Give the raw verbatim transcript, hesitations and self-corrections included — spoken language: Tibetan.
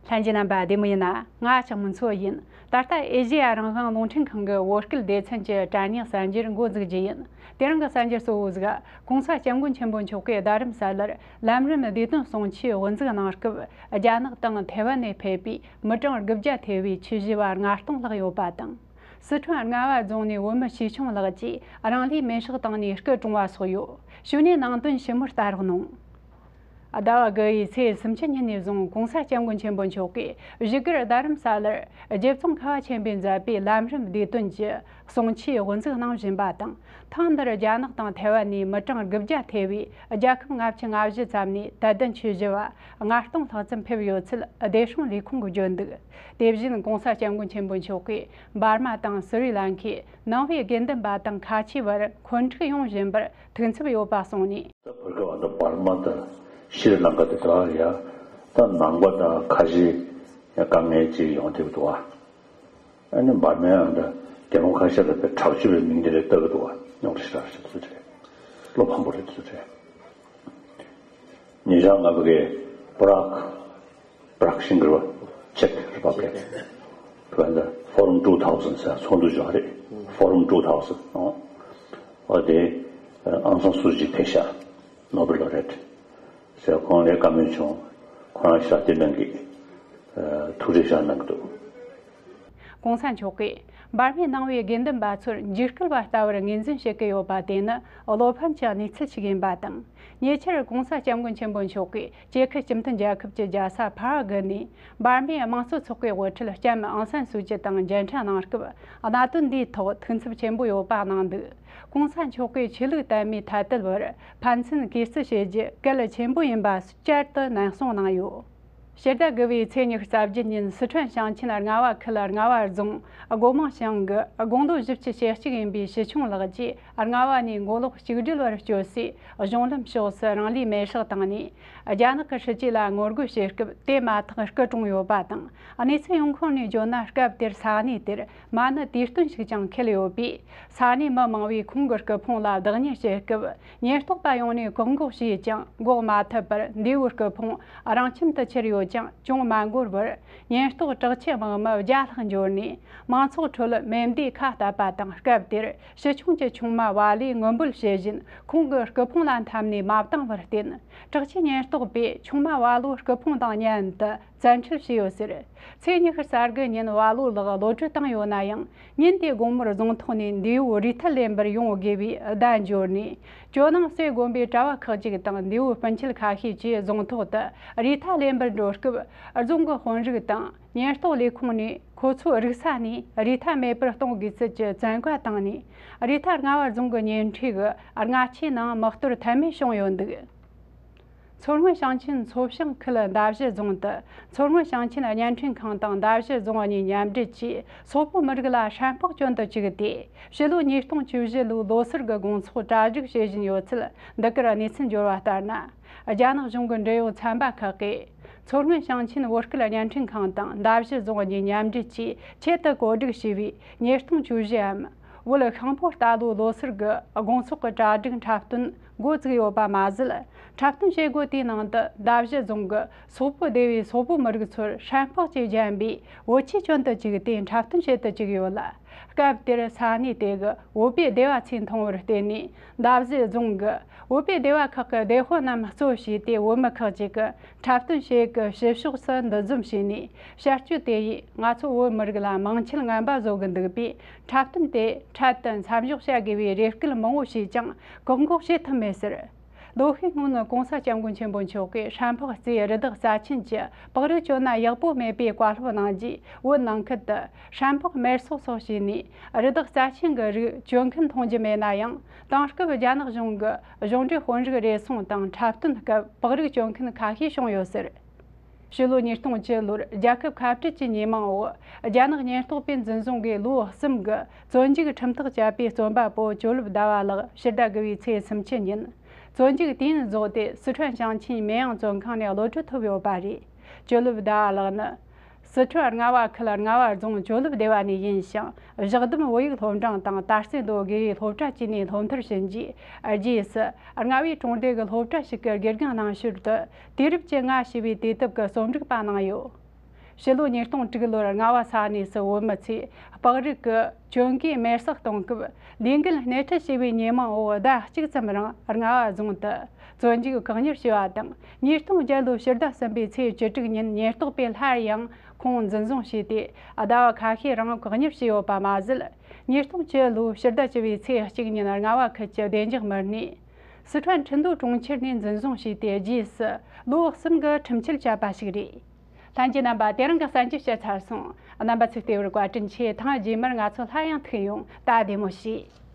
ལྷན་རྒྱས་རྣམ་པ་བདེ་མོ་ཡིན་ན། ང་ལྕགས་མོ་མཚོ་ཡིན། ད་ལྟ་ཨེ་ཤེ་ཡ་རང་དབང་རླུང་འཕྲིན་ཁང་གི་བོད་སྐད་སྡེ་ཚན་གྱི་དྲ་བརྙན་གསར་འགྱུར་འགོ་འཛུགས་རྒྱུ་ཡིན། དེ་རིང་གི་གསར་འགྱུར་གཙོ་བོ་ཟིག་༸གོང་ས་༸སྐྱབས་མགོན་ཆེན་པོ་མཆོག་གིས་རྡ་རམ་ས་ལར་ལམ་རིམ་བདེ་དོན་གསུང་ཆོས་དབུ་འཛུགས་གནང་སྐབས། རྒྱ་ནག་དང་ཐའེ་ཝན་ནས་ཕེབས་པའི་མི་གྲངས་དགུ་བརྒྱ་ཐེ་བའི་ཆོས་ཞུ་བ་ལྔ་སྟོང་ལྷག་ཡོད་པ་དང་། སི་ཁྲོན་རྔ་བ་རྫོང་ནས་བོད་མི་ཆེ་ཆུང་ལགས་ཀྱིས་རང་ལུས་མེར་སྲེག་བཏང་ནས་སྐུ་གྲོངས་པ་སོགས་ཡོད། ཞུས་ནས་ནང་དོན་ཞིབ་མོར་ལྟ་རོགས་གནང་། ཟླ་བ་དགུ་བའི་ཚེས་སུམ་ཅུ་ཉིན་ནས་བཟུང་༸གོང་ས་༸སྐྱབས་མགོན་ཆེན་པོ་མཆོག་གིས་བཞུགས་སྒར་རྡ་རམ་ས་ལར་རྒྱལ་ཚོང་ཁ་བ་ཆེན་པོས་མཛད་པའི་ལམ་རིམ་བདེ་དོན་གྱི་གསུང་ཆོས་དབུ་འཛུགས་གནང་བཞིན་པ་དང་། ཐེངས་འདིར་རྒྱ་ནག་དང་ཐའེ་ཝན་ནས་མི་གྲངས་དགུ་བརྒྱ་ཐེ་བའི་རྒྱལ་ཁབ་ལྔ་བཅུ་ང་བཞི་ཙམ་ནས་དད་ལྡན་ཆོས་ཞུ་བ་ལྔ་སྟོང་ལྷག་ཙམ་ཕེབས་ཡོད་ཚུལ་སྡེ་སྲུང་ལས་ཁུངས་ཀྱིས་བརྗོད་འདུག། དེ་བཞིན་༸གོང་ས་༸སྐྱབས་མགོན་ཆེན་པོ་མཆོག་གིས་འབར་མ་དང་སི་རི་ལང་ཀའི་ནང་པའི་དགེ་འདུན་པ་དང་ཁ་ཆེའི་བར་འཁོན་འཁྲུག་ཡོང་བཞིན་པར་ཐུགས་འཚབ་ཡོད་པ་གསུངས་ནས། ད་བོད་ཀྱི་བར་དུ་འབར་མ་དང་ཤྲི་ལང་ཀ་དེ་དག་ཡ། ད་ནང་པ་དང་ཁ་ཆེ་ཡ་དཀའ་ངལ་ཅིག་ཡོང་བསྡད་འདུག་བ། ཨ་ནི་འབར་མའི་ཨང་ད་རྒྱལ་ཁོངས་ཁ་ཤས་ལ་དཔེ་དྲག་སྤྱོད་པའི་མིང་དེ་རེད་བཏགས་ཀྱི་འདུག་བ། རྙོག་དྲ་ཞེ་དྲག་རེད་ཟེར་དུས་རེད། བློ་ཕམ་པོ་རེད་ཟེར་དུས་རེད། ཉེ་ཆར་ང་ཚོ་གི་པ་རག་པ་རག་ཤིང་གི་རེད་བ། Czech Republic། བོད་ད་Forum two thousand ཟེར་ཚོགས་འདུ་བྱུང་བ་རེད། Forum two thousand ཨོ། ཨོ་དེ་ཨང་སང་སུ་ཅི་ཕེབས་ཤག་ནོ་བེལ་ལོ་རེད་ཟེར། ཁོང་ལ་བཀའ་མོལ་བྱུང་། ཁོ་རང་ཞབས་སྟེགས་ནང་གི་ཐུགས་རྗེ་ཆེ་གནང་གི་འདུག། ༸གོང་ས་མཆོག་གིས་འབར་མའི་ནང་པའི་དགེ་འདུན་པ་ཚོར་འཇིགས་སྐུལ་བ་ལྟ་བུར་ངོས་འཛིན་བྱེད་ཀྱི་ཡོད་པ་དེ་ནི་བློ་ཕམ་གྱི་གནས་ཚུལ་ཞིག་ཡིན་པ་དང་། ཉེ་ཆར་༸གོང་ས་༸སྐྱབས་མགོན་ཆེན་པོ་མཆོག་གིས་ཅེ་ཁི་སྤྱི་མཐུན་རྒྱལ་ཁབ་ཀྱི་རྒྱལ་ས་ཕ་ར་གུ་ནས་འབར་མའི་དམངས་གཙོ་ཚོགས་པའི་དབུ་ཁྲིད་ལྕམ་ཨང་སན་སུའུ་ཅི་དང་མཇལ་འཕྲད་གནང་སྐབས། གནད་དོན་འདིའི་ཐོག་ཐུགས་འཚབ་ཆེན་པོ་ཡོད་པ་གནང་འདུག། ༸གོང་ས་མཆོག་གིས་ཆོས་ལུགས་དད་མོས་ཐ་དད་བར་ཕན་ཚུན་གུས་བརྩི་བྱེད་རྒྱུ་གལ་ཆེན་པོ་ཡིན་པ་བསྐྱར་དུ་ནན་གསུངས་གནང་ཡོད། ཕྱི་ཟླ་དགུ་བའི་ཚེས་ཉི་ཤུ་རྩ་བརྒྱད་ཉིན་སི་ཁྲོན་ཞིང་ཆེན་རྔ་བ་ཁུལ་རྔ་བ་རྫོང་སྒོ་མང་ཞང་གི་དགུང་ལོ་བཞི་བཅུ་ཞེ་གཅིག་ཡིན་པའི་ཞི་ཆུང་ལགས་ཀྱིས་རྔ་བ་ནས་མགོ་ལོག་གཅིག་སྒྲིལ་བར་སྐྱོད་སའི་གཞུང་ལམ་ཕྱོགས་སུ་རང་ལུས་མེར་སྲེག་བཏང་ནས། རྒྱ་ནག་གི་སྲིད་ཇུས་ལ་ངོ་རྒོལ་བྱེད་སྐབས་དེ་མ་ཐག་སྐུ་གྲོངས་ཡོད་པ་དང་། གནས་ཚུལ་ཡོང་ཁུངས་ནས་བརྗོད་ན། སྐབས་དེར་ས་གནས་དེར་མ་ཎི་དུས་སྟོན་ཞིག་ཀྱང་འཁེལ་ཡོད་པས། ས་གནས་མི་མང་བོས་ཁོང་གི་སྐུ་ཕུང་ལ་བདག་གཉེར་བྱེད་སྐབས། ཉེན་རྟོག་པ་ཡོང་ནས་བཀག་འགོག་བྱས་ཀྱང་འགོག་མ་ཐུབ་པར། འདས་པོའི་སྐུ་ཕུང་རང་ཁྱིམ་དུ་ཁྱེར་ཡོད་ཀྱང་ཅུང་མ་འགོར་བར། ཉེན་རྟོག་དྲག་ཆས་དམག་མི་བརྒྱ་ལྷག་འབྱོར་ནས་མང་ཚོགས་ཁྲོད་མེ་མདས་ཁ་བཏབ་པ་དང་། སྐབས་དེར་ཞི་ཆུང་གི་ཆུང་མ་བ་ལས་ངུ་འབོད་བྱེད་བཞིན་ཁོང་གི་སྐུ་ཕུང་ལ་འཐམས་ནས་མ་བཏང་བར་བརྟེན། དྲག་ཆས་ཉེན་རྟོག་པས་ཆུང་མ་བ་ལོ་སྐུ་ཕུང་དང་མཉམ་དུ་བཙན་ཁྲིད་བྱས་ཡོད་ཟེར། ཚེས་ཉི་ཤུ་རྩ་དགུ་ཉིན་བ་ལོ་ལགས་གློད་གྲོལ་བཏང་ཡོད་ན་ཡང་། ཉིན་དེའི་དགོང་མོར་རྫོང་ཐོག་ནས་འདས་པོ་རུས་ཐལ་ལེན་པར་ཡོང་དགོས་པའི་བརྡ་འབྱོར་ནས། ཇོ་ནང་སྲས་དགོན་པའི་གྲྭ་བ་ཁག་ཅིག་དང་འདས་པོའི་སྤུན་མཆེད་ཁ་ཤས་ཀྱིས་རྫོང་ཐོག་ཏུ་རུས་ཐལ་ལེན་པར་འགྲོ་སྐབས། རྫོང་གི་དཔོན་རིགས་དང་ཉེན་རྟོག་ལས་ཁུངས་ནས་ཁོ་ཚོའི་རུས་ས་ནས་རུས་ཐལ་མེད་པར་གཏོང་དགོས་ཚུལ་གྱི་བཙན་བཀའ་བཏང་ནས། རུས་ཐལ་རྔ་བ་རྫོང་གི་ཉེ་འཁྲིས་ཀྱི་རྔ་ཆུའི་ནང་དམག་གཏོར་ཐེབས་མེད་བྱུང་ཡོད་འདུག། མཚོ་སྔོན་ཞིང་ཆེན་མཚོ་བྱང་ཁུལ་མདའ་བཞི་རྫོང་དུ་མཚོ་སྔོན་ཞིང་ཆེན་བརྙན་འཕྲིན་ཁང་དང་མདའ་བཞི་རྫོང་གཉིས་མཉམ་འབྲེལ་གྱིས་སོག་པོ་མི་རིགས་ལ་ཧྲན་ཕག་གྱོན་དུ་བཅུག་སྟེ། ཕྱི་ལོ་ཉིས་སྟོང་བཅུ་བཞི་ལོའི་ལོ་སར་གྱི་དགོང་ཚོགས་གྲ་སྒྲིག་བྱེད་བཞིན་ཡོད་ཚུལ་འདི་གར་གནས་ཚུལ་འབྱོར་བ་ལྟར་ན། རྒྱ་ནག་གཞུང་གི་འབྲེལ་ཡོད་ཚན་པ་ཁག་གིས་མཚོ་སྔོན་ཞིང་ཆེན་བོད་སྐད་བརྙན་འཕྲིན་ཁང་དང་མདའ་བཞི་རྫོང་གཉིས་མཉམ་འབྲེལ་གྱིས་ཆེད་དུ་བཀོད་སྒྲིག་བྱས་པའི་ཉིས་སྟོང་བཅུ་བཞི་འམ། བོད་ཤིང་ཕོ་རྟ་ལོའི་ལོ་སར་གྱི་དགོང་ཚོགས་ཀྱི་གྲ་སྒྲིག་འཁྲབ་སྟོན་འགོ་བཙུགས་ཡོད་པ་མ་ཟད། འཁྲབ་སྟོན་བྱེད་སྒོ་དེའི་ནང་དུ་མདའ་བཞི་རྫོང་གི་སོག་པོ་སྡེ་བའི་སོག་པོ་མི་རིགས་ཚོར་ཧྲན་ཕག་ཅིག་བརྒྱན་པའི་བོད་ཆས་གྱོན་དུ་བཅུག་སྟེ་འཁྲབ་སྟོན་བྱེད་དུ་བཅུག་ཡོད་ལ། སྐབས་དེར་ས་གནས་དེ་གི་བོད་པའི་སྡེ་བ་ཚོས་མཐོང་བར་བརྟེན་ནས། མདའ་བཞི་རྫོང་གི་བོད་པའི་སྡེ་བ་ཁག་གི་སྡེ་དཔོན་རྣམས་གཙོ་བྱས་ཏེ། བོད་མི་ཁག་ཅིག་གི་འཁྲབ་སྟོན་བྱེད་ཀྱི་ཕྱི་ཕྱོགས་སུ་འདུ་འཛོམས་བྱས་ནས། བྱ་སྤྱོད་དེ་ཡིས་ང་ཚོ་བོད་མི་རིགས་ལ་མིང་ཆད་ངན་པ་བཟོ་གི་འདུག་པས། འཁྲབ་སྟོན་དེ་འཕྲལ་དུ་མཚམས་འཇོག་བྱ་དགོས་པའི་རེ་སྐུལ་མང་བོ་བྱས་ཀྱང་བཀག་འགོག་བྱེད་ཐུབ་མེད་ཟེར། ལོ་ཤས་སྔོན་༸གོང་ས་༸སྐྱབས་མགོན་ཆེན་པོ་མཆོག་གིས་ཧྲན་ཕག་རྩེའི་རི་དྭགས་རྩ་ཆེན་གྱི་པགས་རིགས་གྱོན་ན་ཡག་པོ་མེད་པའི་བཀའ་སློབ་གནང་རྗེས། བོད་ནང་ཁུལ་དུ་ཧྲན་ཕག་མེར་སྲེག་སོགས་བྱས་ནས། རི་དྭགས་རྩ་ཆེན་གྱི་རིགས་གྱོན་མཁན་མཐོང་རྒྱུ་མེད་ན་ཡང་། དེང་སྐབས་རྒྱ་ནག་གཞུང་གི་གཞུང་འབྲེལ་དཔོན་རིགས་རེ་ཟུང་དང་འཁྲབ་སྟོན་སྐབས་པགས་རིགས་གྱོན་མཁན་ཁ་ཤས་བྱུང་ཡོད་ཟེར། ཕྱི་ལོ་ཉིས་སྟོང་བཅུ་ལོར་རྒྱལ་ཁབ་ཁ་བྲལ་གྱི་ཉེས་མིང་འོག་རྒྱ་ནག་ཉེན་རྟོག་པས་འཛིན་བཟུང་གིས་ལོ་གསུམ་གྱི་བཙོན་འཇུག་ཁྲིམས་ཐག་བཅད་པའི་རྩོམ་པ་པོ་ཇོ་ལུ་ཟླ་བ་ལགས་ཕྱི་ཟླ་དགུ་བའི་ཚེས་སུམ་ཅུ་ཉིན། བཙོན་འཇུག་དུས་ཡུན་རྫོགས་ཏེ། སི་ཁྲོན་ཞིང་ཆེན་མེ་ཡང་བཙོན་ཁང་ནས་གློད་གྲོལ་ཐོབ་ཡོད་པ་རེད། ཇོ་ལུ་ཟླ་བ་ལགས་ནི། སི་ཁྲོན་རྔ་བ་ཁུལ་རྔ་བ་རྫོང་ཇོ་ལུ་སྡེ་བ་ནས་ཡིན་ཞིང་། བཞག་སྡོམ་བོད་ཡིག་སློབ་འབྲིང་དང་དར་རྩེ་མདོ་སྒེར་བའི་སློབ་གྲྭ་བཅས་ནས་སློབ་མཐར་ཕྱིན་རྗེས། རྗེས་སུ་རྔ་བའི་གྲོང་སྡེ་གི་སློབ་གྲྭ་ཞིག་གི་དགེ་རྒན་གནང་ཞོར་དུ། དུས་རབས་ཀྱི་སྔ་ཕྱི་བའི་དུས་དེབ་ཀྱི་རྩོམ་སྒྲིག་པ་གནང་ཡོད། ཕྱི་ལོ་ཉིས་སྟོང་དྲུག་ལོར་རྔ་བ་ས་གནས་སུ་བོད་མི་ཚོས་སྤག་རིགས་ཀྱི་གྱོན་གོས་མེར་སྲེག་གཏོང་སྐབས། ལས་འགུལ་སྣེ་ཁྲིད་བྱས་པའི་ཉེས་མིང་འོག་ཟླ་གཅིག་ཙམ་རིང་རྔ་བ་རྫོང་དུ་བཙོན་འཇུག་བཀག་ཉར་བྱས་པ་དང་། ཉིས་སྟོང་བརྒྱད་ལོའི་ཕྱི་ཟླ་གསུམ་པའི་ཚེས་བཅུ་དྲུག་ཉིན་ཉེན་རྟོག་པས་སླར་ཡང་ཁོང་འཛིན་བཟུང་བྱས་ཏེ། ཟླ་བ་ཁ་ཤས་རིང་བཀག་ཉར་བྱས་ཡོད་པ་མ་ཟད། ཉིས་སྟོང་བཅུ་ལོའི་ཕྱི་ཟླ་བཅུ་བའི་ཚེས་གཅིག་ཉིན་རྔ་བ་ཁུལ་གྱི་བདེ་འཇགས་མི་སྣས་སི་ཁྲོན་ཁྲིན་ཏུའུ་གྲོང་ཁྱེར་ནས་འཛིན་བཟུང་བྱས་ཏེ། རྗེས་སུ་ལོ་གསུམ་གྱི་ཁྲིམས་ཆད་བཅད་པ་ཞིག་རེད། ལྷན་རྒྱས་རྣམ་པ། དེ་རིང་གི་གསར་འགྱུར་བཤད་ཚར་སོང་། རྣམ་པ་ཚོས་བལྟས་པར་བཀའ་དྲིན་ཆེ། ཐེངས་རྗེས་མར་ང་ཚོ་སླར་ཡང་ཐུག་ཡོང་། ད་བདེ་མོ་བྱོས།